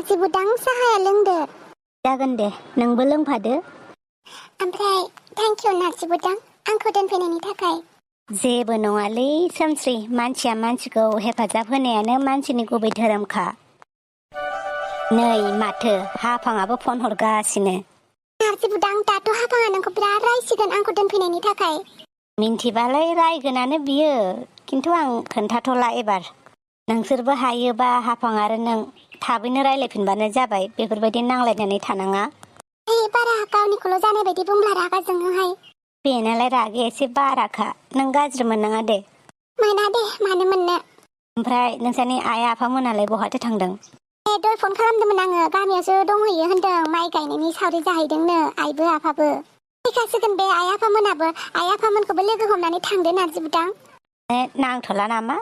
नार्जि बुदां साहाया लोंदो। जागोन दे, नोंबो लोंफादो। ओमफ्राय थेंक इउ नार्जि बुदां आंखौ दोनफैनायनि थाखाय। जेबो नङालै सोमस्रि, मानसिया मानसिखौ हेफाजाब होनायानो मानसिनि गुबै धोरोमखा। नै माथो हाफांआबो फन हरगासिनो। नार्जि बुदां दाथ' हाफांआ नोंखौ बिराद रायसिगोन आंखौ दोनफैनायनि थाखाय। मिन्थिबालाय रायगोनानो बियो, खिन्थु आं खोन्थाथ'ला एबार। नोंसोरबो हायोबा हाफां आरो नों थाबैनो रायलायफिनबानो जाबाय, बेफोरबायदि नांलायनानै थानाङा। बारा गावनिखौल' जानाय बायदि बुंब्ला रागा जोङोहाय। बेनालाय रागाया एसे बाराखा, नों गाज्रि मोननाङा दे। मोना दे, मानो मोननो। ओमफ्राय नोंसानि आइ आफामोनालाय बहाथो थांदों? दहाय फन खालामदोंमोन आङो, गामियावसो दंहैयो होनदों, माइ गायनायनि सावरि जाहैदोंनो आइबो आफाबो। फैखासिगोन बे आइ आफामोनाबो, आइ आफामोनखौबो लोगो हमनानै थांदो नार्जि बुदां। नांथ'ला नामा?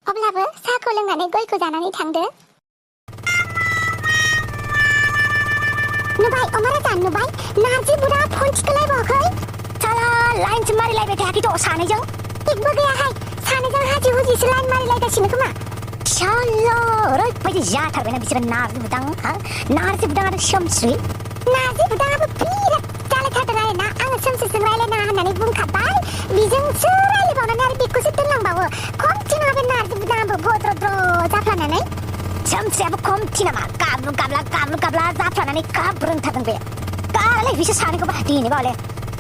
अब्लाबो साहाखौ लोंनानै गयखौ जानानै थांदो। नुबाय अमाराजा नुबाय, नार्जि बुदाङा फन थिखोलायबावाखै। साला लाइनसो मारिलायबाय थायाखैथ' सानैजों। थिगबो गैयाहाय, सानैजों हाजि हुजिसो लाइन मारिलायगासिनो खोमा। साला ओरैबायदि जाथारबायना बिसोरो नार्जि बुदां, नार्जि बुदां आरो सोमस्रि। नार्जि बुदाङाबो बिराद जालायथारदों आरोना, आङो सोमस्रिजों रायलायनाङा होननानै बुंखाबाय, बिजोंसो रायलायबावनानै आरो बेखौसो दोनलांबावो। खमथि नङा बे नार्जि बुदाङाबो भद्रद्र जाफ्लानानै। सोमस्रियाबो खमथि नामा? गाब्लु गाब्ला जाफ्लानानै गाब रोंथारदों बे। गारलाय बिसोर सानैखौबो दिनैबा हले।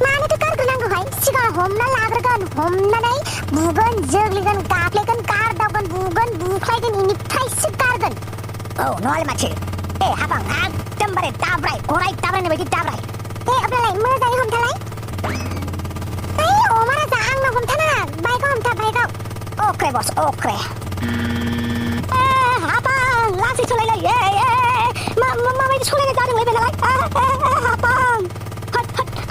मानोथो गारगोनांगौहाय, सिगाङाव हमना लाग्रोगोन, हमनानै बुगोन, जोग्लिगोन, गाफ्लेगोन, गारदावगोन, बुगोन, बुख्लायगोन, इनिफ्रायसो गारगोन। औ नङालाय माथो। हाफां एकदमबारे दाब्राय, गराय दाब्रायनाय बायदि दाब्राय। अब्लालाय मोजाङै हमथालाय। अमाराजा आंनाव हमथानाङा, बाइकआव हमथा, बाइकआव। अख्रे बस अख्रे। हाफां लासै सलायलाय। माबायदि सलायनाय जादोंलै बेनालाय? हाफां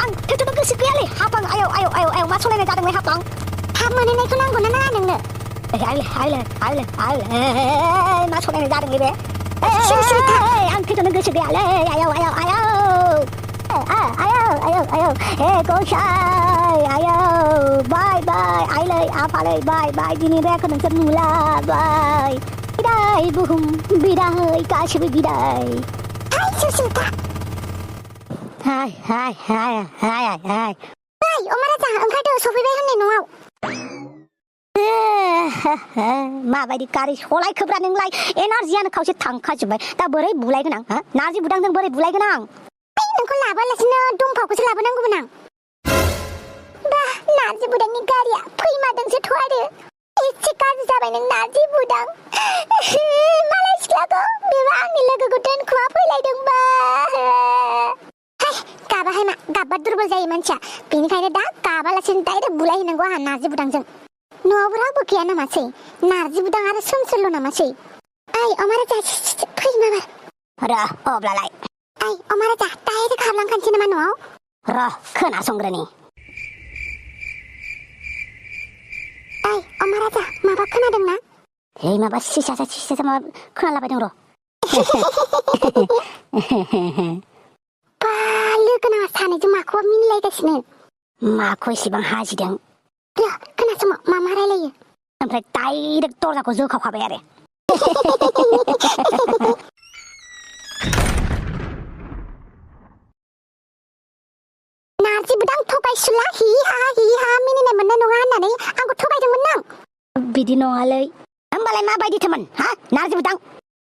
आं थेथ'नो गोसो गैयालै हाफां। आयौ मा सलायनाय जादोंलै हाफां? थाब मोनहैनायखौ नांगौ ना नाङा नोंनो? मा सलायनाय जादोंलै बे? आं थेथ'नो गोसो गैयालै। आयौ गसाय, आयौ बाय आइलै आफालै बाय दिनै रायखौ नोंसोर नुला बाय। बिदाय बुहुम बिदाय, गासिबो बिदाय। हाय अमाराजा ओंखारदो, सफैबाय होननाय न'आव। माबायदि गारि सलायखोब्रा नोंलाय? एनार्जियानो खावसे थांखाजोब्बाय, दा बोरै बुलायगोन आं? नार्जि बुदांजों बोरै बुलायगोन आं? नोंखौ लाबोआलासिनो दंफावखौसो लाबोनांगौमोन आं। बा नार्जि बुदांनि गारिया फैमारदोंसोथ' आरो। एसे गाज्रि जाबाय नों नार्जि बुदां। मालाय सिख्लाखौ बेबो आंनि लोगोखौ दोनखुमा फैलायदोंबा। गाबाहाय मा, गाबबा दुरबल जायो मानसिया, बेनिखायनो दा गाबालासिनो डाइरेक्ट बुलायहैनांगौ आंहा नार्जि बुदांजों। न'आवबो रावबो गैया नामासै? नार्जि बुदां आरो सोमस्रिल' नामासै? अमाराजा फै माबार। अब्लालाय अमाराजा डाइरेक्ट हाबलांखानोसै नामा न'आव? खोनासंग्रोनि। अमाराजा माबा खोनादोंना? माबा सिसा माबा खोनालाबायदों र'। बा लोगो नाङा सानैजों माखौबा मिनिलायगासिनो। माखौ एसेबां हाजिदों? खोनासं मा रायलायो। ओमफ्राय डाइरेक्ट दरजाखौ जोखावखाबाय आरो। नार्जि बुदां थगायसुला, हि हा मिनिनाय मोननाय नङा होननानै आंखौ थगायदोंमोन नों। बिदि नङालै। होमबालाय माबायदिथोमोन नार्जि बुदां?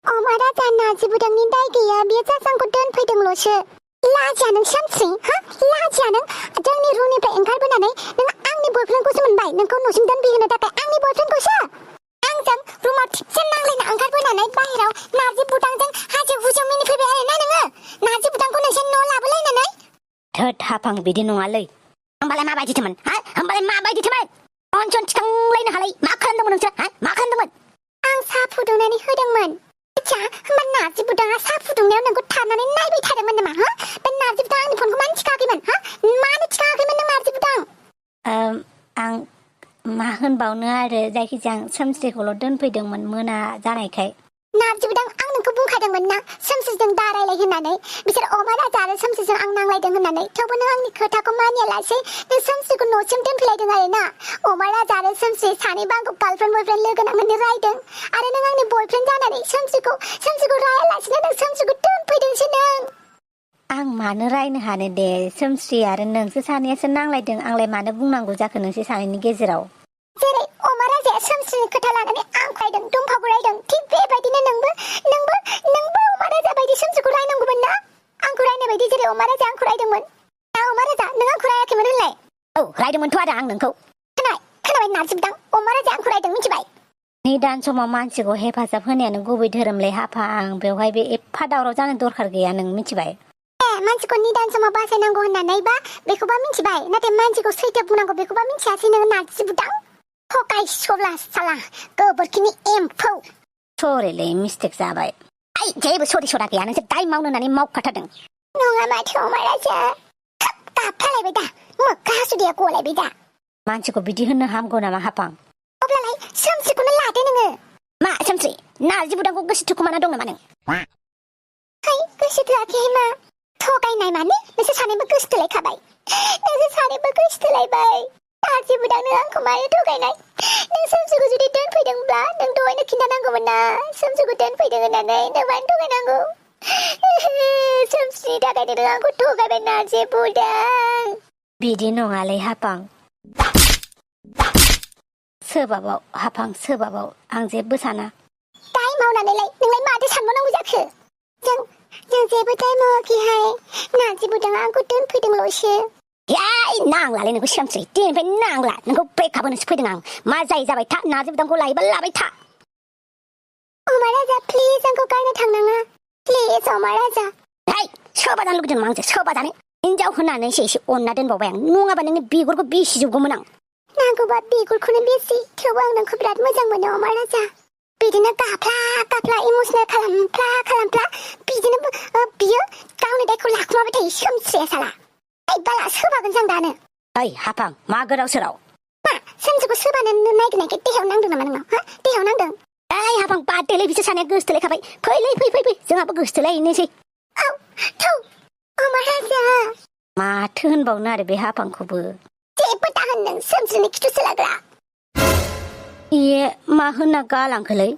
अमाराजा नार्जि बुदांनि दाय गैया, बियो जास्ट आंखौ दोनफैदोंल'सो। लाजिया नों सोमस्रि, लाजिया नों? जोंनि रुमनिफ्राय ओंखारबोनानै नों आंनि बयफ्रेन्डखौसो मोनबाय, नोंखौ न'सिम दोनफैहोनो थाखाय आंनि बयफ्रेन्डखौसो। आंजों रुमाव थिगसे नांलायना ओंखारबोनानै बाहेराव नार्जि बुदांजों हाजो हुजो मिनिफैबाय आरोना नोङो, नार्जि बुदांखौ नोंसोर न' लाबोलायनानै। थोद हाफां बिदि नङालै। होमबालाय माबायदिथोमोन? अनसन थिखांलायनो हालाय मा खालामदोंमोन नोंसोर? मा खालामदोंमोन? आं साहा फुदुंनानै होदोंमोन। आच्छा, होमबा नार्जि बुदाङा साहा फुदुंनायाव नोंखौ थानानै नायबाय थादोंमोन नामा? बे नार्जि बुदां आंनि फनखौ मानो थिखाङाखैमोन? मानो थिखाङाखैमोन नों नार्जि बुदां? आं मा होनबावनो आरो, जायखिजाया सोमस्रिखौल' दोनफैदोंमोन मोना जानायखाय। नार्जि बुदां आं नोंखौ बुंखादोंमोन ना सोमस्रिजों दा रायलाय होननानै बिसोर अमा राजा आरो सोमस्रिजों आं नांलायदों होननानै थेवबो नों आंनि खोथाखौ मानियालासे नों सोमस्रिखौ न'सिम दोनफैलायदों आरो ना अमा राजा आरो सोमस्रि सानैबो आंखौ गार्लफ्रेन्ड बयफ्रेन्ड लोगो नांनानै रायदों आरो नों आंनि बयफ्रेन्ड जानानै सोमस्रिखौ रायालासिनो नों सोमस्रिखौ दोनफैदोंसो नों आं मानो रायनो हानो दे सोमस्रि आरो नोंसोर सानैयासो नांलायदों आंलाय मानो बुंनांगौ जाखो नोंसोर सानैनि गेजेराव जेरै अमा राजाया सोमस्रिनि खोथा लानानै आंखौ रायदों दंफांखौ रायदों थिग बेबायदिनो नोंबो अमा राजा बायदि सोमस्रिखौ रायनांगौमोन ना आंखौ रायनाय बायदि जेरै अमा राजा आंखौ रायदोंमोन ना अमा राजा नों आंखौ रायाखैमोन होनलाय औ रायदोंमोनथ' आरो आं नोंखौ खोनाबाय नारजिबुदां अमा राजा आंखौ रायदों मिथिबाय निदान समाव मानसिखौ हेफाजाब होनायानो गुबै धोरोमलै हाफा आं बेवहाय बे एफा दावराव जानो दरखार गैया नों मिथिबाय मानसिखौ निदान समाव बासायनांगौ होननानै बा बेखौबा मिथिबाय नाथाय मानसिखौ सैथो बुंनांगौ बेखौबा मिथियासै नोङो नारजिबुदां थगाय सब्ला साला गोबोरखिनि एम्फौ सरिलै मिस्टेक जाबाय जेबो सरि सरा गैया नोंसोर दाय मावनो होननानै मावखाथारदों नङा माथो अमा राजा गाबफ्लालायबाय दा मोख्रा हासुदैया गलायबाय दा मानसिखौ बिदि होननो हामगौ नामा हाफां अब्लालाय सोमस्रिखौनो लादो नोङो मा सोमस्रि नारजिबुदांखौ गोसो थुखोमाना दं नामा नों गोसो थोआखैहाय मा थगायनाय माने नोंसोर सानैबो गोसो थोलायखाबाय नारजिबुदां नों आंखौ मानो थगायनाय नों सोमस्रिखौ जुदि दोनफैदोंब्ला नों दहायनो खिन्थानांगौमोन ना सोमस्रिखौ दोनफैदों होननानै नों मानो थगायनांगौ सोमस्रिनि थाखायनो नों आंखौ थगायबाय नारजिबुदां बिदि नङालै हाफां सोबाबाव हाफां सोबाबाव आं जेबो साना दाय मावनानैलाय नोंलाय माथो सानबावनांगौ जाखो जों जेबो दाय मावाखैहाय नारजिबुदांआ आंखौ दोनफैदोंल'सो नांलालै नोंखौ सोमस्रि दिनैनिफ्राय नांला नोंखौ ब्रेकआप होनोसो फैदों आं मा जाबाय था नारजिबुदांखौ लायोबा लाबाय था अमा राजा प्लिज आंखौ गारनो थांनाङा प्लिज अमा राजा सोबा जानो लुगैदों आंजों सोबा जानो हिनजाव होननानैसो एसे अनना दोनबावबाय आं नङाबा नोंनि बिगुरखौ बिसिजोबगौमोन आं नांगौबा बिगुरखौनो बेसि थेवबो आं नोंखौ बिराद मोजां मोनो अमा राजा बिदिनो गाफ्ला इमसनेल खालामफ्ला बिदिनो बियो गावनि दायखौ लाखुमाबाय थायो सोमस्रिया साला बाला सोबागोन जों दानो हाफां मा गोदाव सोराव मा सोमस्रिखौ सोबानो नायगिरनायखाय देहायाव नांदों नामा नोंनाव देहायाव नांदों हाफां बादेलै बिसोर सानैया गोसोथोलायखाबाय फै जोंहाबो गोसोथोलायनोसै औ थौ अमा राजा माथो होनबावनो आरो बे हाफांखौबो जेबो दा होन नों सोमस्रिनि खिथु सोलाग्रा मा होनना गालांखोलै